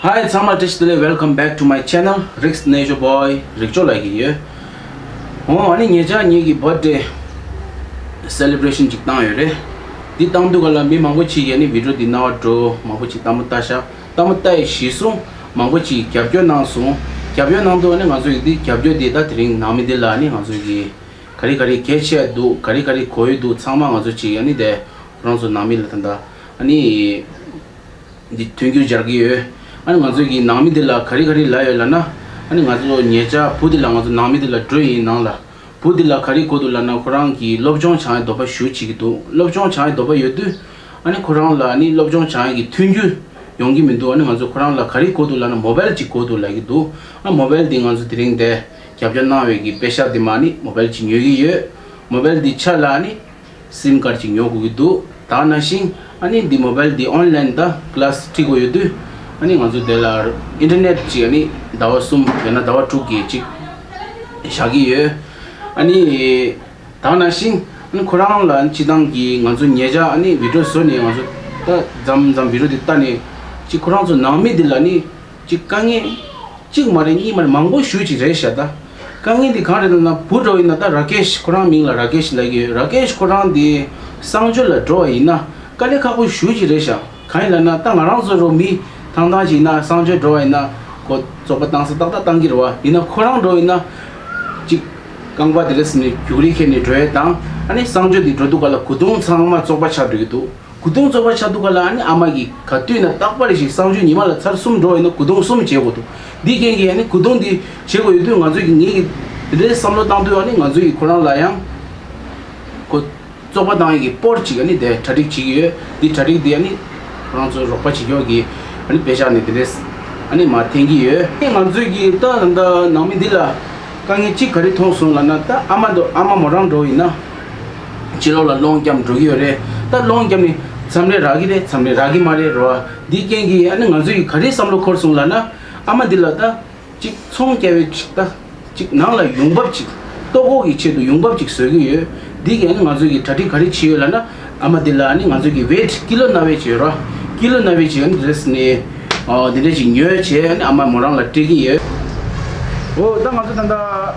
Hi, it's Samal today. Welcome back to my channel, RigsTheNatureBoy. Rigchola here. Oh, ani nyeja nyegi birthday celebration chikna yore. Di tamdu gala mi mangochi yani video di na dro mangochi tamutasha tamutai shisu mangochi kyabjo nasu kyabjo nando ne ngazo di kyabjo di da tring nami de la ni ngazo gi kari kari keche du kari kari koi du chama ngazo chi yani de ronzo nami la tanda ani di tungyu jargi ani ngazo gi nami de la kari kari la yo na ani ngazo nyeja pudi la ngazo nami de la dro na la pudi la kari kodu la na kurang ki lobjong chai doba shu chi gi du lobjong chai doba yodu ani kurang la ani lobjong chai gi tungyu yonggi mindu ani ngazo kurang la kari kodu la na mobile chi kodu la gi du ani mobile di ngazo dring de kyabjan na we gi pesha di mani mobile chi nyogi ye mobile di cha la ani sim card chi nyogu gi du ta na sing ani di mobile di online da class ti go yodu ani ngazo de la internet chi ani dawa sum yana dawa tu gi chi shagi ye ani ta sing ani kurang la chidang gi ngazo nyeja ani video so ni ngazo ta jam video di ta ni chi kurang zo nami dilani chi kangi chi mare ni mar mango shu chi re sha da kangi di khare na puro ina ta rakesh kurang ming la rakesh lagi rakesh kurang di sangjo la dro ina kale kha ko shu chi re sha khai la na ta ngarang zo ro mi thang da ji na sangjo dro ina ko zo ba tang sa ta tang gi ro ina kurang ro ina chi kangwa diles ni gyuri khe ni dro tang ani sangjo di dro du kala kudung sang ma zo ba cha du du kudung zoba chadu kala ani amagi khatu na takpari shi sangju ni mala char sum ro ina kudung sum chego tu di gengi ani kudung di chego yudu ngazu gi ngi de samlo dang du ani ngazu gi khona la yang ko zoba dang gi por chi ani de thadi chi gi di thadi di ani ranzo ropa chi gi ani pesha ni des ani ma thengi ye ngazu gi ta nda nami dila kangi chi khari thong sum la na ta ama morang ro ina chilo la long jam ro gi re ta long jam ni samle ragi mare ro di kengi ani ngazu khari samlo khor sung la na ama dilla ta chik song kewe chik ta chik nang la yungbab chik to go gi che du yungbab chik so gi ye di ge ani ngazu gi thati khari chi la na ama dilla ani ngazu gi weight kilo na we che ro kilo na we che ani dress ni dile ji nyo che ani ama morang la te gi ye o da ngazu tanda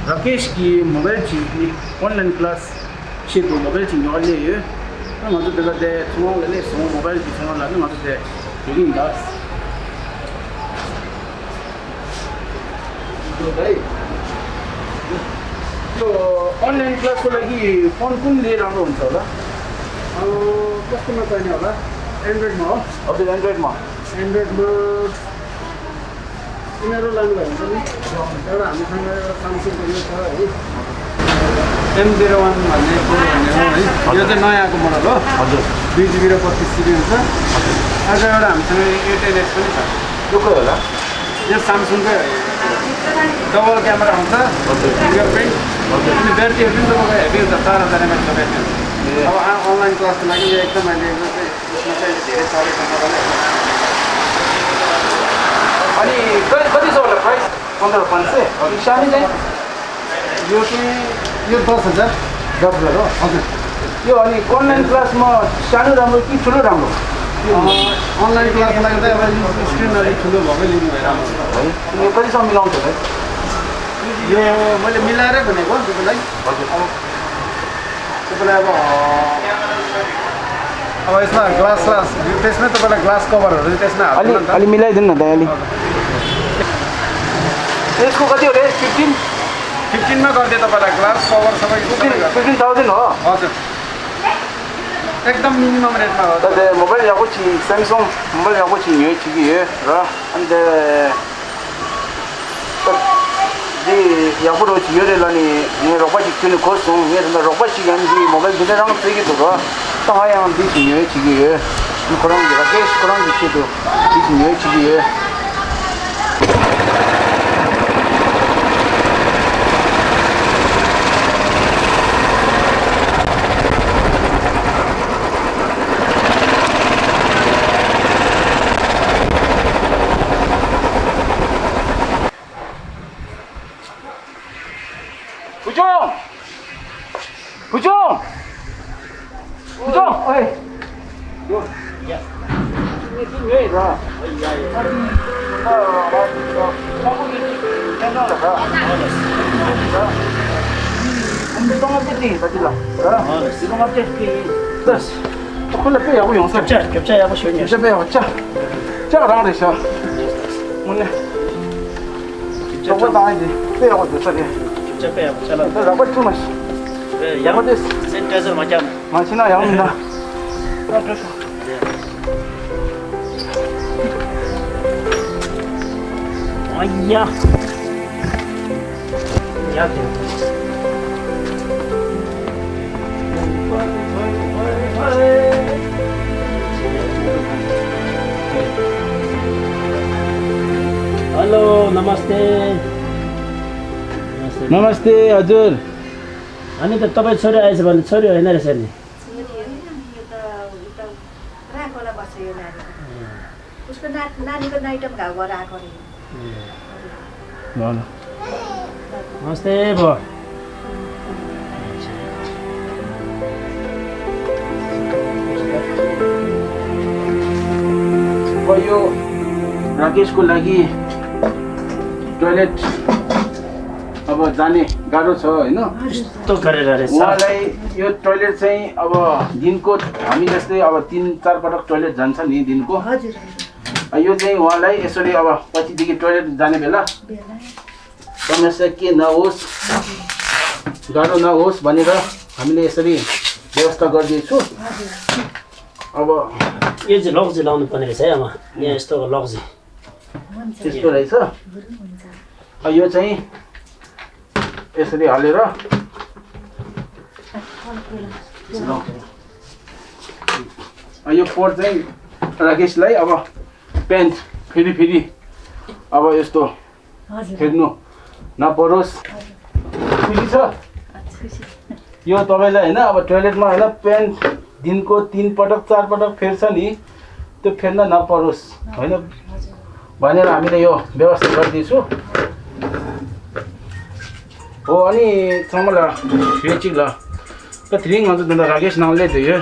rakesh ki mobile chi online class che du mobile chi nyo le ye ngazu de de small le small mobile ki small la ngazu de yuri ndas to dai yo online class ko lagi phone kun le राम्रो हुन्छ होला कस्तोमा चाहिने होला Android मा हो अब Android मा इनरो लानु भयो भने एउटा हामीसँग Samsung को यो छ है M01 भन्ने फोन भन्ने हो है यो चाहिँ नयाँ आएको मोडल हो हजुर 2GB र 32GB हुन्छ हजुर आज एउटा हामीसँग A10s पनि छ यो के होला यो Samsung कै डबल क्यामेरा हुन्छ हजुर फिङ्गरप्रिन्ट हजुर अनि ब्याट्रीहरु पनि तपाईको हेभी हुन्छ 4000 mAh को ब्याट्री अब अनलाइन क्लासको लागि यो एकदम अहिले यसमा चाहिँ धेरै चलेको छ मलाई अनि कति छ होला प्राइस 15500 अनि सानो चाहिँ यो चाहिँ यो 10000 डबल हो हजुर यो अनि अनलाइन क्लासमा सानो राम्रो कि ठुलो राम्रो अनलाइन क्लासको लागि त अब स्क्रिन अलि ठुलो भएकै लिनु भएर आउँछ है यो कतिसम्म मिलाउँछ है यो मैले मिलाएरै भनेको तपाईलाई हजुर तपाईलाई अब यसमा ग्लास त्यसमै तपाईलाई ग्लास कभरहरु त्यसमा हाल्नु नि त अलि मिलाइदिनु न त अलि यसको कति हो रे 15 मा गर्दै तपाईलाई ग्लास कभर सबै 15000 हो हजुर एकदम मिनिमम रेटमा हो त मोबाइल याको छि Samsung मोबाइल याको छि यो छि कि र अनि जी याको रो छि यो रे लनी ने रोपा छि किन खोसु ये त रोपा छि गन जी मोबाइल दिने रङ चाहिँ के तो त हाय आम दि छि यो छि कि कोरङ गे राकेश कोरङ छि तो छि यो छि कि 부정! 어이! 요! 야! 왜 라? Ayah. Ya. Halo, namaste. नमस्ते हजुर अनि त तपाईँ छोरी आएछ भने छोरी होइन रहेछ नि उसको नानीको नाइटम घाउ गरेर आएको नि नमस्ते भयो यो राकेशको लागि टोयलेट अब जाने गाह्रो छ हैन यस्तो गरेर रहेछ उहाँलाई यो टोयलेट चाहिँ अब दिनको हामी जस्तै अब 3-4 पटक टोयलेट जान्छ नि दिनको हजुर यो चाहिँ उहाँलाई यसरी अब पछिदेखि टोयलेट जाने बेला समस्या के नहोस् गाह्रो नहोस् भनेर हामीले यसरी व्यवस्था गरिदिएको छु अब यो चाहिँ लग्जी लाउनु पर्ने रहेछ है आमा यहाँ यस्तो लग्जी त्यस्तो रहेछ यो चाहिँ यसरी हालेर यो फोर चाहिँ राकेशलाई अब पेन्ट फेरि अब यस्तो फेर्नु नपरोस् खुसी छ यो तपाईँलाई होइन अब टोयलेटमा होइन पेन्ट दिनको 3 पटक 4 पटक फेर्छ नि त्यो फेर्न नपरोस् होइन भनेर हामीले यो व्यवस्था गरिदिन्छु हो अनि समला फेचिला कत्रिङ अझ त राकेश नामले दियो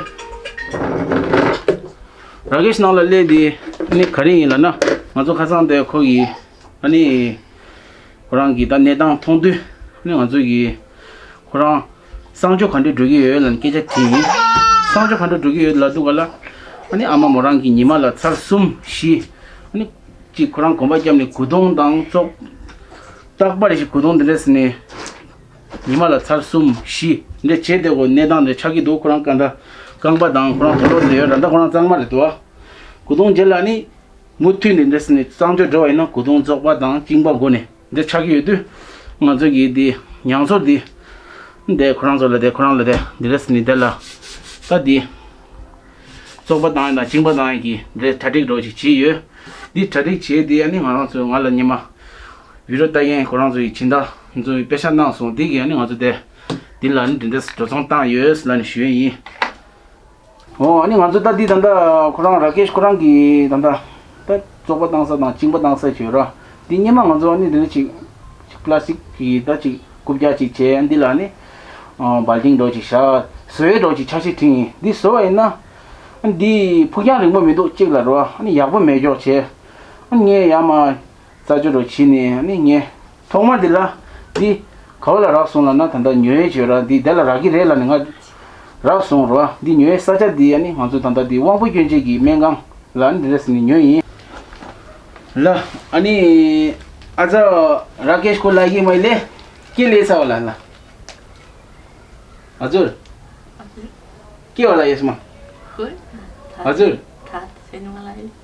राकेश नामले दिए नि खरिङ ल न अझ खासान दे खोगी अनि खुराङ गीत नेता थोंदु नि हजुरगी खुराङ सांजो खण्डे ढुगी लन के चाहिँ थिए सांजो खण्डे ढुगी ल दुगला अनि आमा मोराङ कि निमाल छर सुम सी अनि ची खुराङ कोबा जमने गुदोङ दाङ चोक तकबारे सी गुदोङ ड्रेस ने निमाल छर सुम सी ने छेदेको नेदान ने छकी दो खुराङ कांदा कांगबा दाङ खुराङ थलो दे रन्दा खुराङ चाङमा ले तो गुदोङ जेल अनि मुथि ने ड्रेस ने सांजो जो हैन गुदोङ चोकबा दाङ चिङबा गोने दे छकी यदु मजगी दि न्याङसो दि दे खुराङ जले दे खुराङ ले दे ड्रेस नि देला तदि चोकबा दाङ ना चिङबा दाङ कि दे 30 रोजी छि यो दि 30 छि दि अनि मारा जो ngala निमा विरोध ताये खुराङ जो छिन्दा जो पेशा ना सो दि अनि हजुर दे दिलन दिस जोङ ता यस लन श्वेई हो अनि हजुर त दि दन्दा खुराङ राकेश खुराङ कि दन्दा त चोकबा दाङ स ना चिङबा दाङ स छि र दिनमा हजुर अनि दि छि प्लास्टिक कि त छि कुब्जा छि छे अनि दिलाने बाल्टिङ दोछि सा सोय दोछि छछि थि दि सो हैन अनि दि फुया रिमो मेदो चिगला रो अनि याबो मेजो छे अनि ये यामा चाजो रो छिने अनि ये थोमा दिला दि खौला रासोला न तन्दा न्युए छिरा दि देला रागी रेला नंगा रासो रो दि न्युए सचा दि अनि हजुर तन्दा दि वापु केजे कि मेंगाङ लन ड्रेस नि न्युए ल अनि आज राकेशको लागि मैले के लिएछ होला ल हजुर के होला यसमा हजुर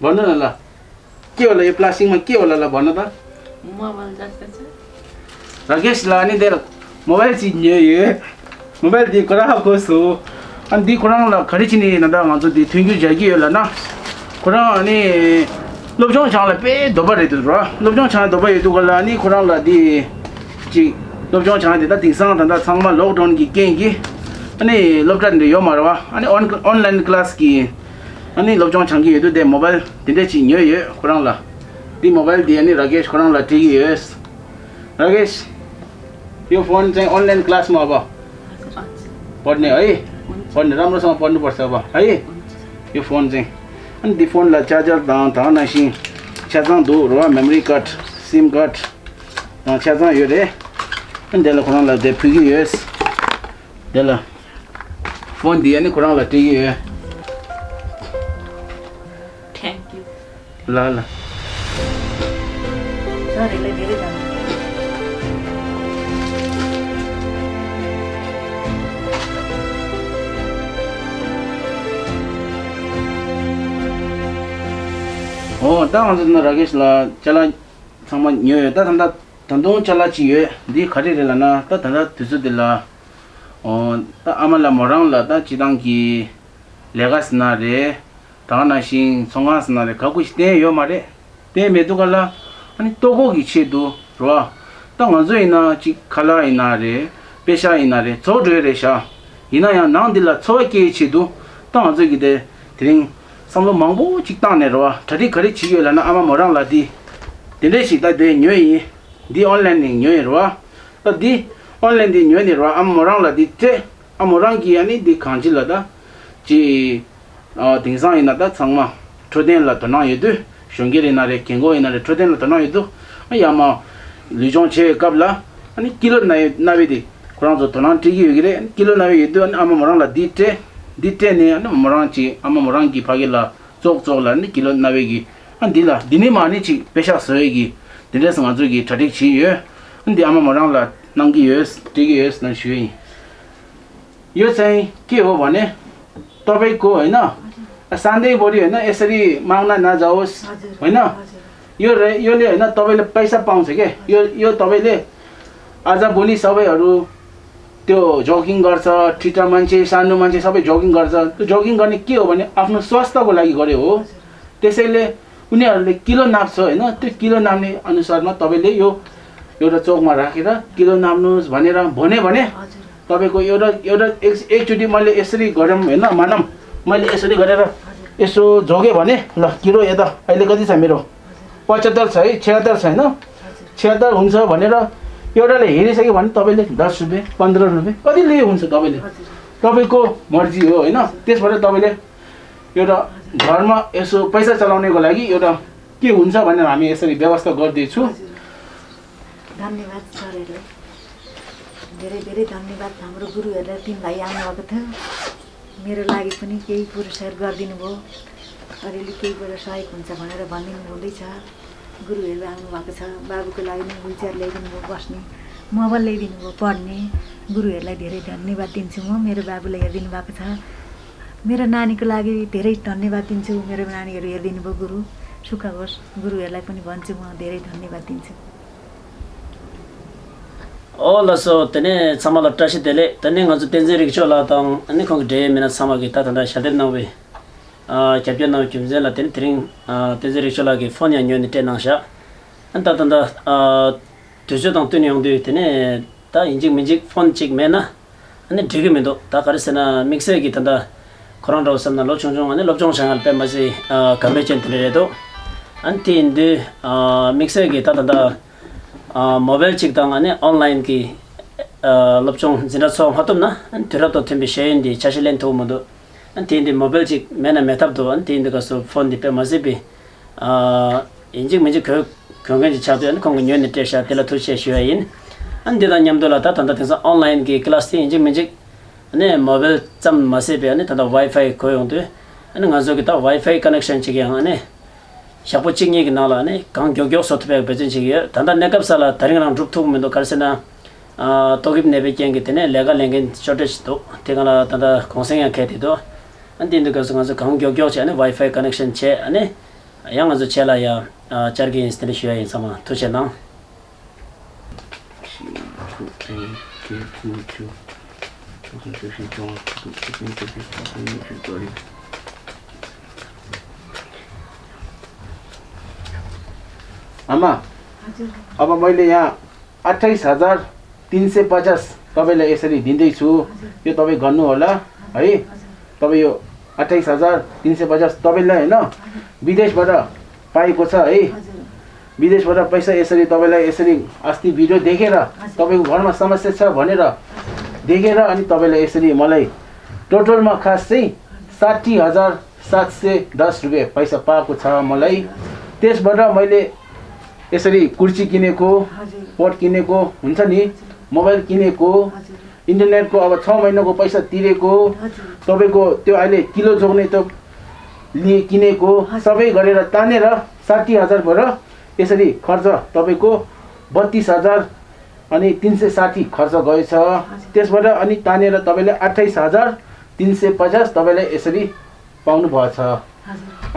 भन्नु न ल के होला यो प्लास्टिकमा के होला ल भन्नु त मोबाइल जस्तो छ राकेश ला नि देर मोबाइल चिन्यो यो मोबाइल दि कुरा कोसो अनि दि कुरा ल खरि चिनि न द हजुर दि थ्याङ्क यू जागी होला न कुरा अनि लोबजोङ छाले पे दोबर रे दुरा लोबजोङ छा दोबर यदु गला नि कुरा ल दि चि लोबजोङ छा दि त दिसङ त छङमा लकडाउन कि केही अनि लकडाउन यो मारवा अनि अनलाइन क्लास कि अनि लोबजोङ छंगी यदु दे मोबाइल दिदे चिन्यो यो कुरा ल दि मोबाइल दि अनि राकेश कुरा ल टिक यस राकेश यो फोन चाहिँ अनलाइन क्लासमा अब पढ्ने है पढ्ने राम्रोसँग पढ्नु पर्छ अब है यो फोन चाहिँ अनि दी फोन ला चार्जर दा ना सी चार्जर दो रो memory card SIM card charger यो रे अनि देला खुरा ला दे फिगी यस देला फोन दी अनि खुरा ला टिगी यो थ्यांक यू ल ल सरले धेरै धन्यवाद हो ता हुन्छ न राकेश ला चला सम न्यू ता धन्दा धन्दो चला चिए दि खरे रे ला ना ता धन्दा तुसु दिला ता आमाला मोराङ ला ता चिदाङ कि लेगास ना रे ता ना सिङ संगास ना रे खकुस्ते यो मारे ते मेदुगला अनि तोगो गिछेदु र ता ngजैना चि खला इना रे पेशा इना रे छोडे रेसा इना या नाङ दिला छोके छिदु ता ngजै गिदे थिङ समलो मंगबो चिक्ताने रो थरी खरी छियो लाना आमा मोराङ लादी दिले सिता दे न्योइ दि अनलाइन न्योइ रो त दि अनलाइन दि न्योइ रो आमा मोराङ लादी ते आमा मोराङ कि अनि दि खान्जि लदा जि दिङसा इना दा छङमा थोदेन ला त न यदु शंगेरे नारे केंगो इनारे थोदेन ला त न यदु यामा लिजों छे कबला अनि किलो नावेदि कुरां जो त न टिगी यगिरे किलो नावे यदु अनि आमा मोराङ लादी ते दिते ने अनि मोराङची आमा मोराङकी फागेला चोक चोकला नि किलो नावेगी अनि दिला दिने माने छि पेशा सहेगी दिले सँग जुगी ठटिक छि यो अनि आमा मोराङला नंगी यस टिगी यस न शुइ यो चाहिँ के हो भने तपाईको हैन सान्दै बढी हैन यसरी माग्न नजाओस् हैन योले हैन तपाईले पैसा पाउँछ के यो तपाईले आज भोलि सबैहरु त्यो जगिङ गर्छ ठिटा मान्छे सानो मान्छे सबै जगिङ गर्छ त्यो जगिङ गर्ने के हो भने आफ्नो स्वास्थ्यको लागि गरे हो त्यसैले उनीहरुले किलो नाप्छ हैन त्यो किलो नाप्ने अनुसारमा तपाईले यो एउटा चौकमा राखेर किलो नाप्नुस् भनेर भने तपाईको एउटा एकचोटी मैले यसरी गरम हैन मानम मैले यसरी गरेर यसो जोगे भने ल किलो यता अहिले कति छ मेरो 75 छ है 76 छ हैन 76 हुन्छ भनेर एउटाले हेरिसक्यो भने तपाईले 10 रुपैयाँ 15 रुपैयाँ कति लिए हुन्छ तपाईले तपाईको मर्जी हो हैन त्यसबाट तपाईले एउटा घरमा यसो पैसा चलाउनेको लागि एउटा के हुन्छ भनेर हामी यसरी व्यवस्था गर्दै छु धन्यवाद सरहरु धेरै धेरै धन्यवाद हाम्रो गुरुहरुलाई तीन भाइ आउनु भएको थियो मेरो लागि पनि केही पुरस्कार गर्दिनु भयो अलिअलि केही कुरा सहयोग हुन्छ भनेर भनिदिनु हुँदैछ गुरुहरु आउनु भएको छ बाबुको लागि नि व्हीलचेयर ल्याइदिनु भयो बस्ने मोबाइल ल्याइदिनु भयो पढ्ने गुरुहरुलाई धेरै धन्यवाद दिन्छु म मेरो बाबुले हेरिदिनु भएको छ मेरो नानीको लागि धेरै धन्यवाद दिन्छु मेरो नानीहरु हेरिदिनु भयो गुरु सुख होस् गुरुहरुलाई पनि भन्छु म धेरै धन्यवाद दिन्छु Olaso tene samala tashi tele tene ngazu tenje rikshola tang ani khong de mena samagi ta tanda shadel nawe chapja naw chimje la ten tring tenje rikshola ge phone ya nyon te nangsha anta tanda tujo tang tuni yong de tene ta injik minjik phone chik mena ani dhige mendo ta karisena mixer gi tanda koran raw samna lo chongjong ani lobjong sangal pe masi kambe chen tele do anti inde mixer gi ta tanda mobile chik dang ane online ki lopchong zina so hatum na an thira to thembi shein di chashilen to modo an tin di mobile chik mena metap do an tin de so phone di pe mazibi injik minjik khongen ji chadu an khong nyen te sha tela thu she shwain an de da nyam do la ta tanda tsa online ki class ti injik minjik ane mobile cham masebi ane tanda wifi ko yong de an ngazo ki ta wifi connection chik yang ane shapo chingye ki nala ne kang gyogyo sotbe bejen chige tanda nekap sala taringang drup thuk mendo karsena togib nebe kyang tene lega lengen shortage to tegala tanda khonseng ya kheti do andin de gasanga zo kang gyogyo che ne wifi connection che ane yang azo chela ya chargi installation ya sama to chena आमा अब मैले यहाँ 28,350 तपाईलाई यसरी दिँदै छु यो तपाई गर्नु होला है तपाई यो 28,350 तपाईलाई हैन विदेशबाट पाएको छ है विदेशबाट पैसा यसरी तपाईलाई यसरी अस्ति भिडियो देखेर तपाईको घरमा समस्या छ भनेर देखेर अनि तपाईलाई यसरी मलाई टोटलमा खास चाहिँ 710 रुपियाँ पैसा पाएको छ मलाई त्यसबाट मैले यसरी कुर्सी किनेको पट किनेको हुन्छ नि मोबाइल किनेको इन्टरनेटको अब 6 महिनाको पैसा तिरेको तपाईको त्यो अहिले किलो जोग्ने त किनेको सबै गरेर तानेर 60,000 भएर यसरी खर्च तपाईको 32,000 अनि 360 खर्च गएछ त्यसबाट अनि तानेर तपाईले 28,350 तपाईले यसरी पाउनु भएछ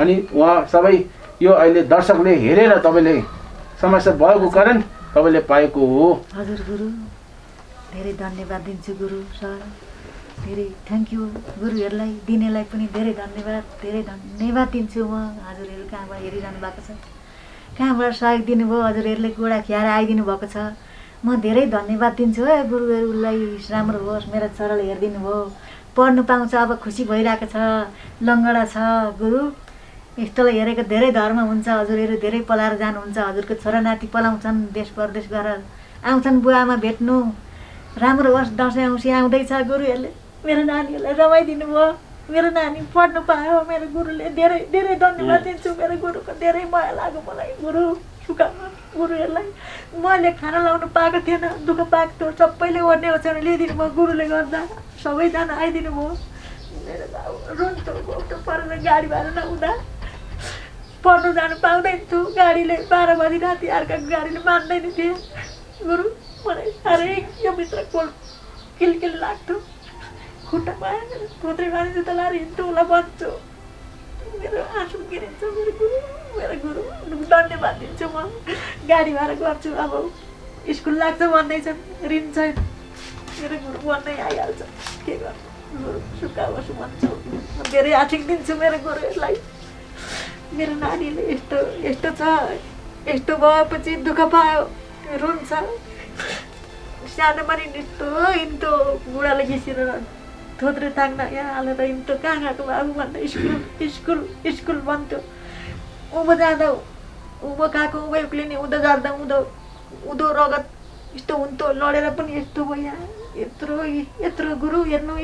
अनि उहाँ सबै यो अहिले दर्शकले हेरेर तपाईले समस्या भएको कारण तपाईले पाएको हो हजुर गुरु धेरै धन्यवाद दिन्छु गुरु सर धेरै थ्यांक यू गुरुहरुलाई दिनेलाई पनि धेरै धन्यवाद दिन्छु म हजुरहरु कहाँबाट हेरिरहनु भएको छ कहाँबाट सहयोग दिनुभयो हजुरहरुले गोडा ख्याएर आइदिनु भएको छ म धेरै धन्यवाद दिन्छु है गुरुहरुलाई राम्रो होस् मेरो छोराले हेरिदिनु भयो पढ्नु पाउँछ अब खुसी भइरहेको छ लङ्गडा छ गुरु यस्तोलाई हेरेको धेरै धर्म हुन्छ हजुरहरु धेरै पलाएर जानुहुन्छ हजुरको छोरा नाति पलाउँछन् देश परदेश गरेर आउँछन् बुवाआमा भेट्नु राम्रो होस् दशैं औँसी आउँदैछ गुरुहरुले मेरो नानीहरुलाई रमाइदिनु भयो मेरो नानी पढ्नु पायो मेरो गुरुले धेरै धेरै धन्यवाद दिन्छु मेरो गुरुको धेरै माया लाग्यो मलाई गुरु सुकामा गुरुहरुलाई मैले खाना लाउनु पाएको थिएन दुःख पाएको थियो सबैले ओर्ने ओछ्याउनु ल्याइदिनु भयो गुरुले गर्दा सबैजना आइदिनु भयो मेरो रुन्थ्यो गोप्टो परेर गाडी भाडा नहुँदा पढ्नु जानु पाउँदैन थियो गाडीले 12 बजी राति अर्काको गाडीले मान्दैन थिए गुरु मलाई साह्रै यो भित्र कोल किलकिल लाग्थ्यो खुट्टामा थोत्रे माने जस्तो लाएर हिँड्थ्यो होला भन्छु मेरो आँसु गिरिन्छ मेरो गुरु धन्यवाद दिन्छु म गाडी भाडा गर्छु अब स्कुल लाग्छ भन्दैछन् ऋण छैन मेरो गुरु भन्दै आइहाल्छ के गर्नु गुरु सुक्खा बसु भन्छु धेरै आशिक दिन्छु मेरो गुरुहरूलाई मेरो नानीले यस्तो छ यस्तो भएपछि दुःख पायो रुन्छ सानोमा नि यस्तो बुढाले घिसेर थोत्रे ताङ्ना यहाँ हालेर हिँड्थ्यो कहाँ गएको बाबु भन्दा स्कुल भन्थ्यो उँभो जाँदा उँभो गएको उँभो उक्लिने उँधो जाँदा उँधो रगत यस्तो हुन्थ्यो लडेर पनि यस्तो भयो यहाँ यत्रो गुरु हेर्नु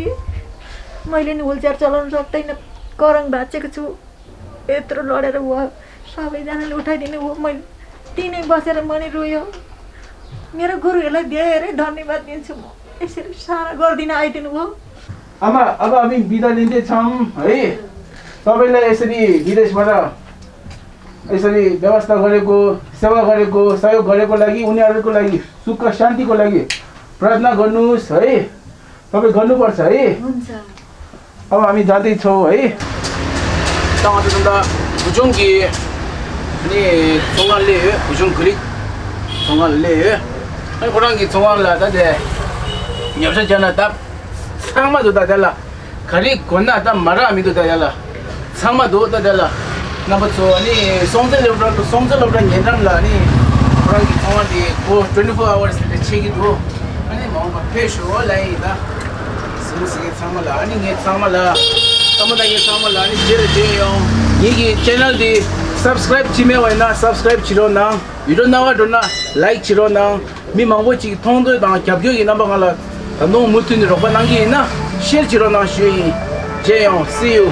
मैले नि व्हिलचेयर चलाउनु सक्दैन करङ भाँचेको छु यत्रो लडेर भयो सबैजनाले उठाइदिनु भयो मैले तिनै बसेर मनी रोयो मेरो गुरुहरूलाई धेरै धन्यवाद दिन्छु म यसरी सारा गर्दिन आइदिनु भयो आमा अब हामी बिदा लिँदै छौं है सबैलाई यसरी विदेशबाट यसरी व्यवस्था गरेको सेवा गरेको सहयोग गरेको लागि उनीहरुको लागि सुख शान्तिको लागि प्रार्थना गर्नुस् है तपाई गर्नुपर्छ है हुन्छ अब हामी जाँदै छौं है तङदा बुजुङकी अनि तङले बुजुङ क्रिक तङले अनि कोराङकी तङला त दे न्याउसा जना त 상마 도다 달라 가리 권나다 말아 미도 달라 상마 도다 달라 나부터 아니 송절로 년남라니 그러기 통한디 고 24 hours 때 책이도 아니 뭔가 페쇼 라이다 스무스게 상마라 아니 게 상마라 아무다게 상마라 아니 제레제요 이게 채널디 subscribe 치매와나 subscribe 치로나 이런 나와도나 like 치로나 미망고치 통도에 당 겹겹이 넘어가라 너무 못했는데 로바 남기나 실제로 나시 제요 see you